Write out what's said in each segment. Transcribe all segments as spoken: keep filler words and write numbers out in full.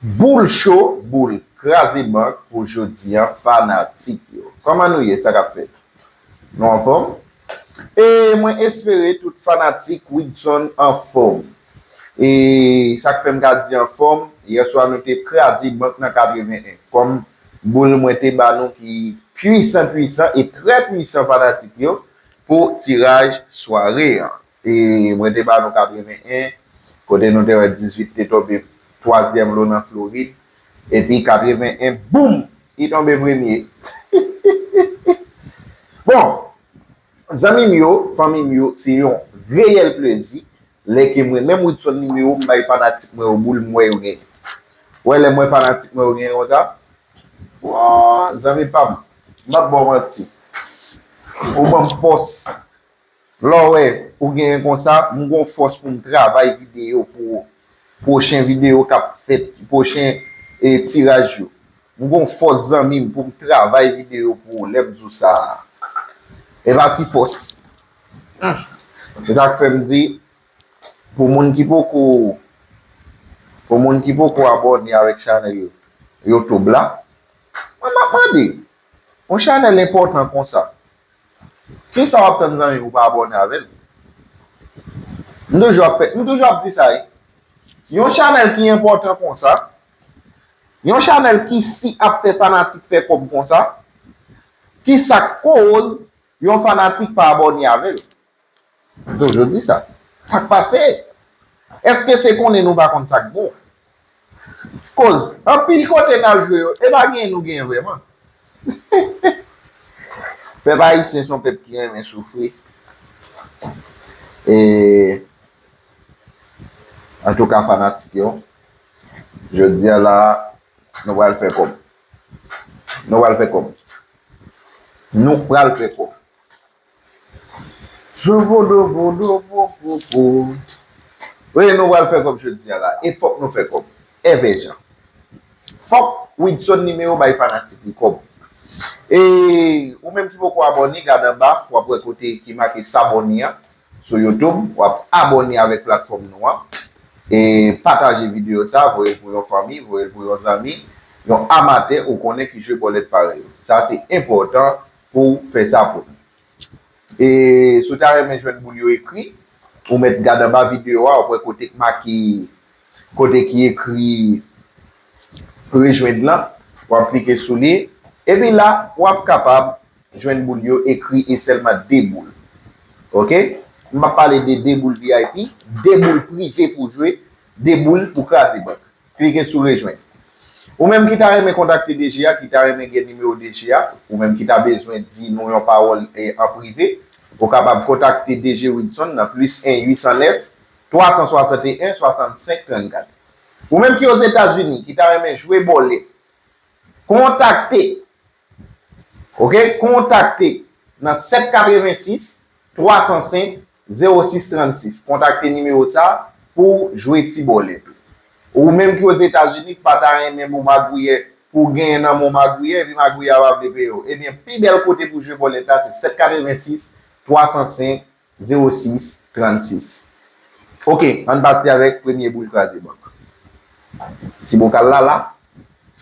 Boul cho, boul kraze bank pou jodi a, fanatik yo. Kòman nou ye, sa k ap fèt? Nou anfòm? E mwen espere tout fanatik Widson anfòm. E sa k fè m ka di anfòm, yèswa nou te kraze bank nan katreven en. Kòm boul mwen te ba nou ki pwisan, pwisan e trè pwisan fanatik yo pou tiraj sware an. E mwen te ba nou katreven en, kote nou te wè dizuit te tonbe twazyèm lo nan Florid. Epi katreven en, boum! Li tonbe premye. Bon, zanmi m yo, fanmi m yo, se yon reyèl plezi lè ke mwen menm Widson Nimewo m bay fanatik mwen yo boul m wè yo genyen. Wè lè m wè fanatik mwen yo genyen konsa, zanmi pa m, m ap ba w manti. Ou ban m fòs. Lè w wè ou genyen konsa, m gon fòs pou m travay videyo pou ou. Pwochen videyo k ap fèt, pwochen e, tiraj yo. M gon fòs zanmi m pou m travay videyo pou ou lè m di w sa a. E pa ti fòs. Se sa k fè m di, pou moun ki poko, pou moun ki poko abòne avèk chanèl yo, YouTube la, mwen m ap mande, yon chanèl enpòtan konsa, kisa w ap tann zanmi pou w pa abòne avè l? M toujou ap fè, m toujou ap di sa wi. Yon chanèl ki enpòtan konsa, yon chanèl ki si ap fè fanatik fè kòb konsa, kisa k koz yon fanatik pa abòne avè l? M toujou di sa. Sa k pase? Èske se konnen nou pa konn sa k bon? Koz, anpil kote n al jwe yo, e pa genyen nou genyen vrèman. Pèp ayisyen se yon pèp ki renmen soufri. E, antouka, fanatik yo, jodi a la, nou pral fè kòb. Nou pral fè kòb. Nou pral fè kòb. Vodo, vodo, vo, vo, vo. Wi, nou pral fè kòb jodi a la. E fòk nou fè kòb. Èvè Jan. Fòk Widson Nimewo bay fanatik li kòb. E ou menm ki poko abòne, gad anba, w ap wè kote ki make sabòne an sou YouTube. W ap abòne avèk platfòm nou an. E pataje videyo sa, voye l pou yon fanmi, voye l pou yon zanmi, yon amatè ou konnen ki jwe bòlèt parèy ou. Sa se enpòtan pou w fè sa pou nou. E si w ta renmen jwenn boul yo ekri, ou mèt gad anba videyo a, ou wè kote k make, kote ki ekri rejwenn lan, w ap klike sou li, epi la, w ap kapab jwenn boul yo ekri e sèlman de boul. Oke? M ap pale de de boul V I P, de boul prive pou jwe, de boul pou kraze bank. Klike sou rejwenn. Ou menm ki ta renmen kontakte D G a, ki ta renmen gen nimewo D G a, ou menm ki ta bezwen di nou yon pawòl, e, an prive, ou kapab kontakte D G Widson nan plis en uit san nèf, twa san swasanteyen, swasannsenk trannkat. Ou menm ki Ozetazini, ki ta renmen jwe bòlèt, kontakte Oke, kontakte nan sèt katrevensis, twa san senk, zewo sis trannsis. Kontakte nimewo sa a pou w jwe ti bòlèt ou. Ou menm ki Ozetazini, ki pa ta renmen bon magouyè, pou w genyen nan men w magouyè, epi magouyè a pa vle peye w. Ebyen, pi bèl kote pou jwe bòlèt la, se sèt katrevensis, twa san senk, zewo sis trannsis. Oke, ann pati avèk premye boul kraze bank. Ti bokal la la,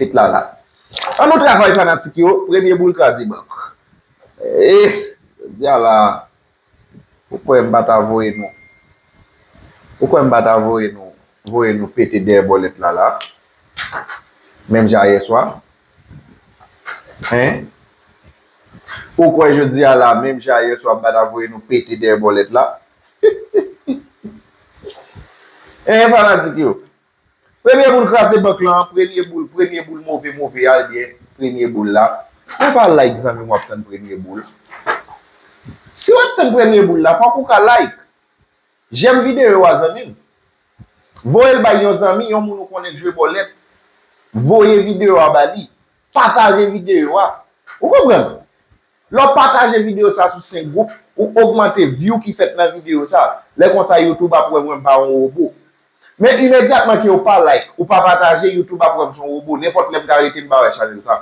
fèt la la. Ann nou travay fanatik yo, premye boul kraze bank. E, jodi a la, ou kwè m pa ta voye nou, ou kwè m pa ta voye nou, voye nou pete dèyè bòlèt la la? Menm jan yè swa. Hein? Ou kwè jodi a la, menm jan yè swa, m pa ta voye nou pete dèyè bòlèt la? Hein, fanatik yo? Premye boul kraze bank lan, premye boul, premye boul move, move a, ebyen, premye boul la. Ou pa like, zanmi m, w ap tann premye boul. Si w ap tann premye boul la, fòk ou ka like. Jèm videyo a, zanmi m. Voye l bay yon zanmi, yon moun ou konnen k jwe bòlèt. Voye videyo a ba li. Pataje videyo a. Ou konprann? Lè w pataje videyo sa sou senk gwoup, ou ogmante view ki fèt nan videyo sa. Lè konsa, YouTube ap wè mwen pa yon wobo. Men imedyatman ke w pa like, ou pa pataje, YouTube ap wè m se yon wobo. Nenpòt lè m ka rete m pa wè chanèl sa.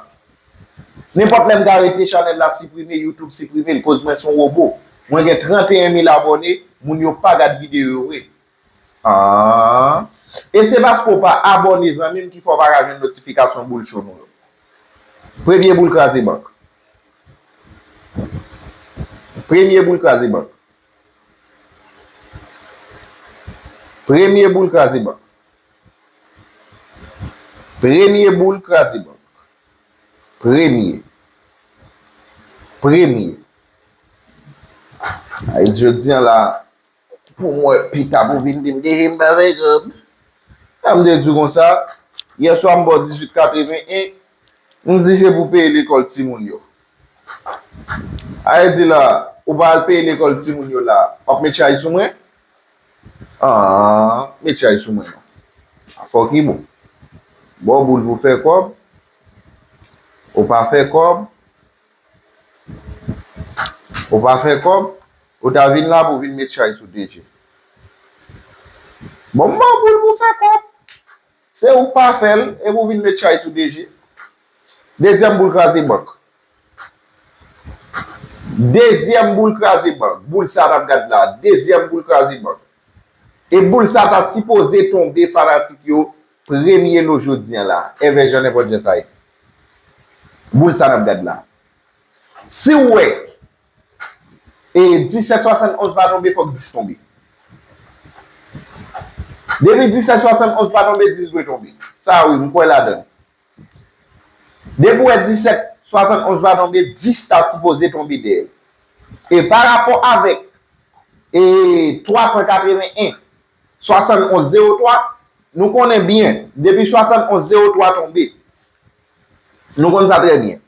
Nenpòt lè m ka rete chanèl la siprime, YouTube siprime l, koz mwen se yon wobo. Mwen gen tranteyen mil abòne, moun yo pa gad videyo yo vre. Ah. E se paske w pa abòne, zanmi m, ki fè w pa ka jwenn notifikasyon boul cho nou yo. Premye boul kraze bank. Premye boul kraze bank. Premye boul kraze bank. Premye boul kraze bank. Premye. Premye. Ay, jodi a la, pou mwen, pita pou vin di m deje m pa fè kòb. Sa m te di w konsa, yè swa m ba w dizuit katreven en, m di se pou peye lekòl timoun yo. Ay di la, ou pa al peye lekòl timoun yo la, w ap met chay sou mwen? Ah, met chay sou mwen non. Fòk li bon. Ba w boul pou fè kòb, ou pa fè kòb, ou pa fè kòb, ou ta vin la pou vin met chay sou D J. Bon, m ba w boul pou fè kòb. Se ou k pa fè l, e pou vin met chay sou D J. Dezyèm boul kraze bank. Dezyèm boul kraze bank. Boul sa n ap gad la. Dezyèm boul kraze bank. E boul sa ta sipoze tonbe, fanatik yo, premye lo jodi a la. Èvè jan nenpòt jan sa ye. Boul sa n ap gad la. Si w wè, e disèt swasannonz pa tonbe, fòk dis tonbe. Depi disèt swasannonz pa tonbe, dis dwe tonbe. Sa wi, m kwè ladan l. Depi w wè disèt swasannonz pa tonbe, dis ta sipoze tonbe dèyè l. E pa rapò avèk, e twa san katreven en, swasannonz zewo twa, nou konnen byen, depi swasannonz zewo twa tonbe, nou konn sa trè byen.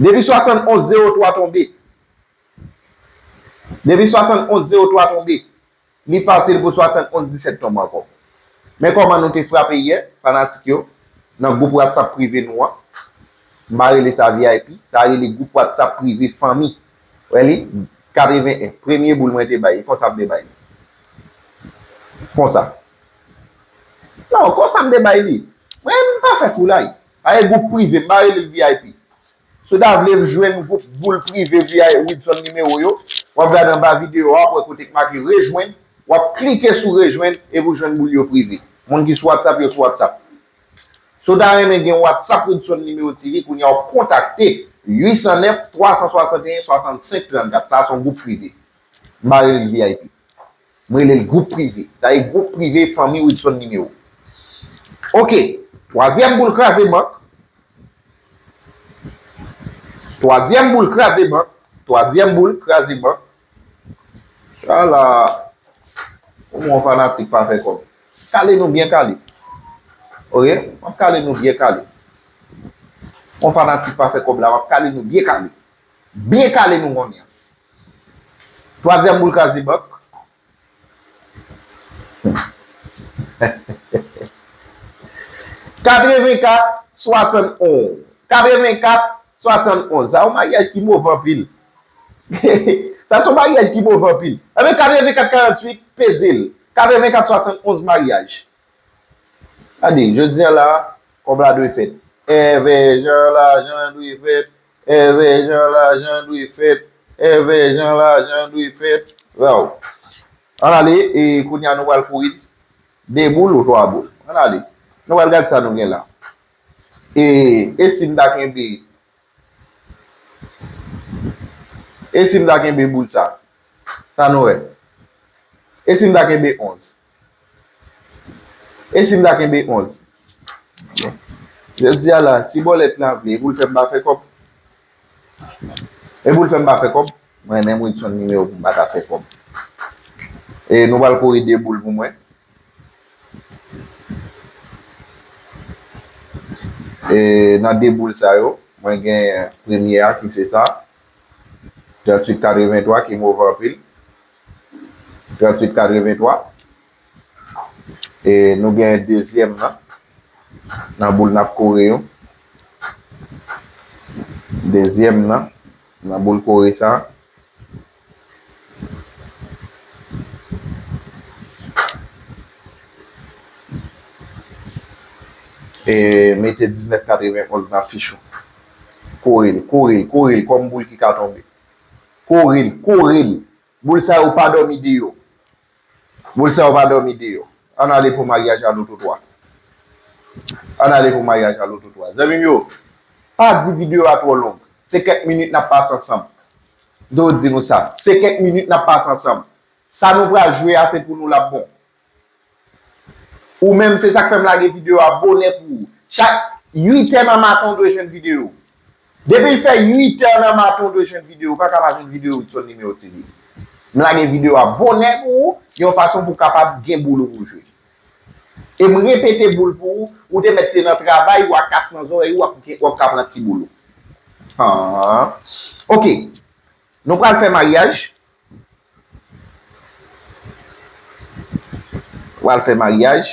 Depi swasannonz zewo twa tonbe, depi swasannonz zewo twa tonbe, li fasil pou swasannonz disèt tonbe ankò. Men kòman nou te frape yè, fanatik yo, nan gwoup WhatsApp prive nou an. M pa rele sa V I P, sa rele gwoup WhatsApp prive fanmi. Wè li, katreven en, premye boul mwen te bay, e konsa m te bay li. Konsa. Non, konsa m te bay li. Mwen, m pa fè foulay. Pa gen gwoup prive, m pa rele l V I P. Si w ta vle jwenn gwoup boul prive V I P Widson Nimewo yo, w ap gade anba videyo a, w ap wè kote k make rejwenn, w ap klike sou rejwenn epi w jwenn boul yo prive. Moun ki sou WhatsApp yo sou WhatsApp. Si w ta renmen gen WhatsApp Widson Nimewo T V, kounye a w ap kontakte uit san nèf, twa san swasanteyen, swasannsenk trannkat. Sa a se yon gwoup prive. M pa rele l V I P. M rele l gwoup prive. Sa e gwoup prive fanmi Widson Nimewo. Oke. Twazyèm boul kraze bank. Twazyèm boul kraze bank. Twazyèm boul kraze bank. Sa la, pou mwen, yon fanatik pa fè kòb. Kale nou byen kale. Oke? M ap kale nou byen kale. Yon fanatik pa fè kòb la, m ap kale nou byen kale. Byen kale nou kounye a. Twazyèm boul kraze bank. Katrevenkat swasannonz. Katrevenkat swasannonz. Sa yon maryaj ki move anpil. Sa se yon maryaj ki move anpil. Anben, katrevenkat karanntuit, peze l. Katrevenkat swasannonz maryaj. Gade, jodi a la, kòb la dwe fèt. Èvè jan lajan dwe fèt. Èvè jan lajan dwe fèt. Èvè jan lajan dwe fèt. Waw. Ann ale, e kounye a nou pral kouri de boul ou twa boul. Ann ale. Nou pral gade sa nou gen la. E, e si m ta kenbe, e si m ta kenbe boul sa? Sa nou wè? E si m ta kenbe onz? E si m ta kenbe onz? Jodi a la, si bòlèt la vle, e pou l fè m pa fè kòb. E pou l fè m pa fè kòb. Mwen menm Widson Nimewo pou m pa ta fè kòb. E nou pral kouri de boul pou mwen. E nan de boul sa yo, mwen gen premye a ki se sa, tranntuit katrevenntwa ki move anpil. Tranntuit katrevenntwa. E nou gen dezyèm nan, nan boul n ap kore yo. Dezyèm nan, nan boul kore sa. E mete diznèf katrevenonz nan fich ou. Kore l, kore l, kore l kòm boul ki ka tonbe. Kore l, kore l. Boul sa yo pa dòmi de yo. Boul sa yo pa dòmi deyò. Ann ale pou maryaj a Loto twa. Ann ale pou maryaj a Loto twa. Zanmi m yo, pa di videyo a twò long. Se kèk minit n ap pase ansanm. M toujou di nou sa. Se kèk minit n ap pase ansanm. Sa nou pral jwe a, se pou nou l ap bon. Ou menm, se sa k fè m lage videyo a bonè pou ou. Chak uit è nan maten, ou dwe jwenn videyo. Depi l fè uit è nan maten, ou dwe jwenn videyo. Ou pa ka pa jwenn videyo Wilson Numéro T V. M lage videyo a bonè pou ou, yon fason pou w kapab gen boul ou pou jwe. E m repete boul pou ou, ou te mèt te nan travay, ou a kas nan zòrèy ou, w ap, w ap ka pran ti boul ou. Ah. Ok. Nou pral fè maryaj. Pral fè maryaj.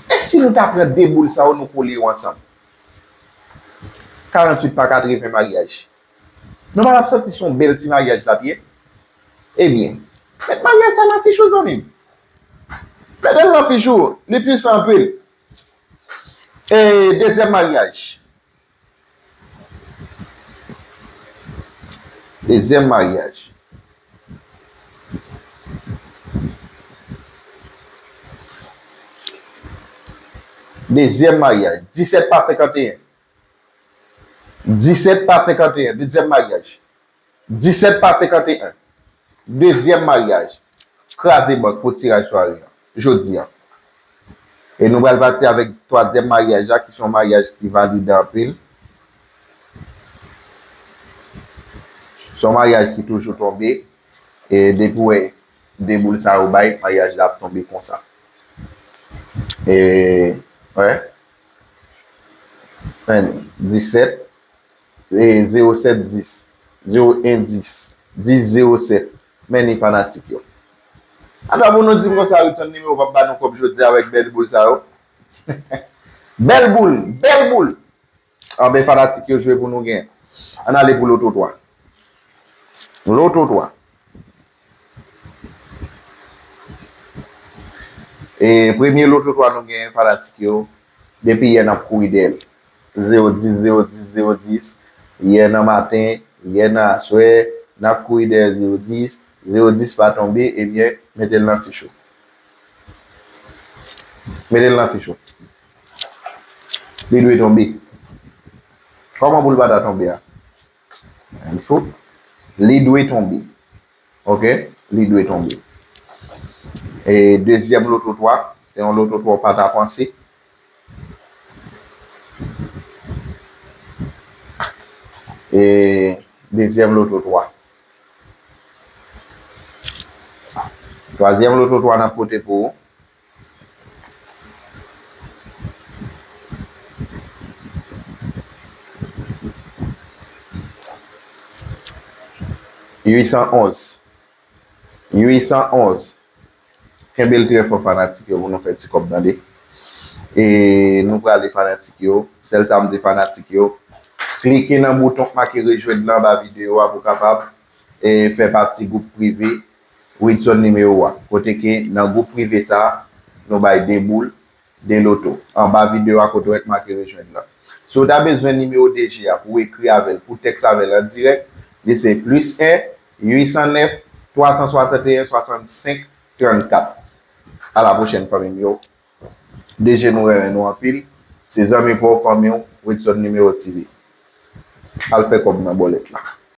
E si nou ta pran de boul sa yo, nou kole yo ansanm? Karanntuit pa katreven maryaj. Nou pa t ap santi se yon bèl ti maryaj l ap ye? Ebyen, mèt maryaj sa nan fich ou, zanmi m. Mete l nan fich ou, li pwisan anpil. E dezyèm maryaj. Dezyèm maryaj. Dezyèm maryaj. Disèt pa senkanteyen. Disèt pa senkanteyen. Dezyèm maryaj. Disèt pa senkanteyen. Dezyèm maryaj. Kraze bank pou tiraj sware an. Jodi an. E nou pral pati avèk twazyèm maryaj la, ki se yon maryaj ki valide anpil. Se yon maryaj ki toujou tonbe. E depi w wè de boul sa yo bay, maryaj la ap tonbe konsa. E, wè. Disèt, e, zewo sèt dis, zewo en dis, dis zewo sèt. Men ni fanatik yo. Atò pou nou di m konsa, Wilson Numéro p ap ba nou kòb jodi avèk bèl boul sa yo. Bèl boul, bèl boul. Anben fanatik yo jwe pou nou gen. Ann ale pou Loto twa. Loto twa. E premye Loto twa nou gen fanatik yo. Depi yè n ap kouri dèyè l. Zewo dis, zewo dis, zewo dis. Yè nan maten, yè nan aswè, n ap kouri dèyè zewo dis. Zewo dis pa tonbe, ebyen, mete l nan fich ou. Mete l nan fich ou. Li dwe tonbe. Kòman pou l pa ta tonbe a? Li fo. Li dwe tonbe. Ok? Li dwe tonbe. E dezyèm Loto twa, se yon Loto twa w pa ta panse. E dezyèm Loto twa. Twazyèm Loto twa n ap pote pou ou. Uit san onz. Uit san onz. Kenbe l trè fò fanatik yo pou nou fè ti kòb tande. E nou prale fanatik yo. Sèl sa m di fanatik yo. Klike nan bouton k make rejwenn nan anba videyo a pou kapab, e, fè pati gwoup prive Wilson Numéro a. Kote ke nan gwoup prive sa, nou bay de boul, de loto. Anba videyo a kote w wè k make rejwenn nan. Si w ta bezwen nimewo D G a pou w ekri avè l, pou tèks avè l an dirèk, li se plis en, uit san nèf, twa san swasanteyen, swasannsenk, trannkat. A la pwochèn, fanmi m yo. D G nou renmen nou anpil. Se zanmi pa w, fanmi w, Wilson Numéro T V. Al fè kòb nan bòlèt la.